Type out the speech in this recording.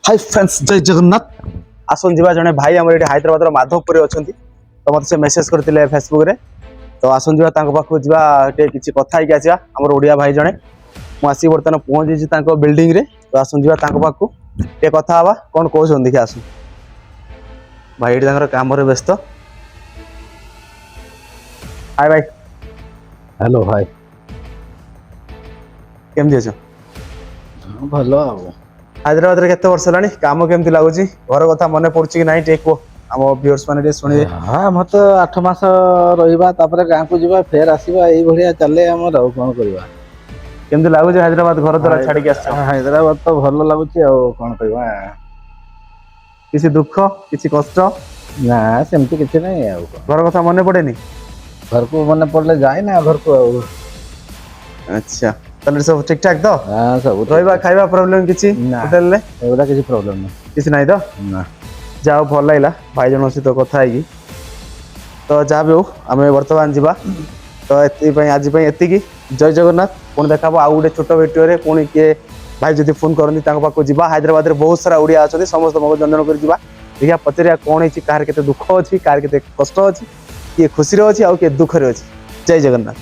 High friends, ଜୟ ଜଗନ୍ନାଥ। ଆସନ୍ତୁ ଯିବା, ଜଣେ ଭାଇ ଆମର ଏଠି ହାଇଦ୍ରାବାଦର ମାଧବପୁରରେ ଅଛନ୍ତି। ତ ମୋତେ ସେ ମେସେଜ କରିଥିଲେ ଫେସବୁକରେ। ତ ଆସନ୍ତୁ ଯିବା, ତାଙ୍କ ପାଖକୁ ଯିବା, ଟିକେ କିଛି କଥା ହେଇକି ଆସିବା। ଆମର ଓଡ଼ିଆ ଭାଇ ଜଣେ। ମୁଁ ଆସିକି ବର୍ତ୍ତମାନ ପହଞ୍ଚିଛି ତାଙ୍କ ବିଲ୍ଡିଂରେ। ତ ଆସନ୍ତୁ ଯିବା ତାଙ୍କ ପାଖକୁ, ଟିକେ କଥା ହବା, କ'ଣ କହୁଛନ୍ତି ଦେଖିବା। ଆସନ୍ତୁ, ଭାଇ ଏଠି ତାଙ୍କର କାମରେ ବ୍ୟସ୍ତ। ହାଇ ଭାଇ। ହ୍ୟାଲୋ ଭାଇ। କେମିତି ଅଛ? ଭଲ ଆଉ। ହାଇଦ୍ରାବାଦରେ କେତେ ବର୍ଷ ହେଲାଣି? କାମ କେମିତି ଲାଗୁଛି? ଘର କଥା ମନେ ପଡୁଛି କି ନାହିଁ, ଟିକେ କୁହ। ଆମ ଭିଉର୍ସ ମାନେ ଟିକେ ଶୁଣିବେ। ହଁ, ଆମର ତ 8 ମାସ ରହିବା, ତାପରେ ଗାଁକୁ ଯିବା, ଫେର ଆସିବା, ଏଇଭଳିଆ ଚାଲେ ଆମର। ଆଉ କଣ କରିବା? କେମିତି ଲାଗୁଛି ହାଇଦ୍ରାବାଦ, ଘର ଦ୍ୱାର ଛାଡିକି ଆସିଛ? ହାଇଦ୍ରାବାଦ ତ ଭଲ ଲାଗୁଛି, ଆଉ କଣ କରିବା? କିଛି ଦୁଃଖ, କିଛି କଷ୍ଟ? ନା, ସେମିତି କିଛି ନାହିଁ, ଆଉ କଣ? ଘର କଥା ମନେ ପଡେନି? ଘରକୁ ମନେ ପଡିଲେ ଯାଏ ନା ଘରକୁ ଆଉ। ଆଚ୍ଛା, ତାହେଲେ ସବୁ ଠିକ ଠାକ ତ? ହଁ, ସବୁ ଠିକ। ରହିବା ଖାଇବା ପ୍ରୋବ୍ଲେମ କିଛି? ନା। ହୋଟେଲରେ? ଏଗୁଡ଼ା କିଛି ପ୍ରୋବ୍ଲେମ ନାହିଁ। କିଛି ନାହିଁ ତ? ନା। ଯାହା ହଉ, ଭଲ ଲାଗିଲା ଭାଇ ଜଣଙ୍କ ସହିତ କଥା ହେଇକି। ତ ଯାହା ବି ହଉ, ଆମେ ବର୍ତ୍ତମାନ ଯିବା। ତ ଏଥିପାଇଁ ଆଜି ପାଇଁ ଏତିକି। ଜୟ ଜଗନ୍ନାଥ। ପୁଣି ଦେଖା ହବ ଆଉ ଗୋଟେ ଛୋଟ ଭିଡ଼ିଓରେ। ପୁଣି କିଏ ଭାଇ ଯଦି ଫୋନ କରନ୍ତି, ତାଙ୍କ ପାଖକୁ ଯିବା। ହାଇଦ୍ରାବାଦରେ ବହୁତ ସାରା ଓଡ଼ିଆ ଅଛନ୍ତି, ସମସ୍ତ ପାଖକୁ ଜଣ ଜଣ କରି ଯିବା। ଦେଖିବା, ପଚାରିବା କ'ଣ ହେଇଛି, କାହାର କେତେ ଦୁଃଖ ଅଛି, କାହାର କେତେ କଷ୍ଟ ଅଛି, କିଏ ଖୁସିରେ ଅଛି ଆଉ କିଏ ଦୁଃଖରେ ଅଛି। ଜୟ ଜଗନ୍ନାଥ।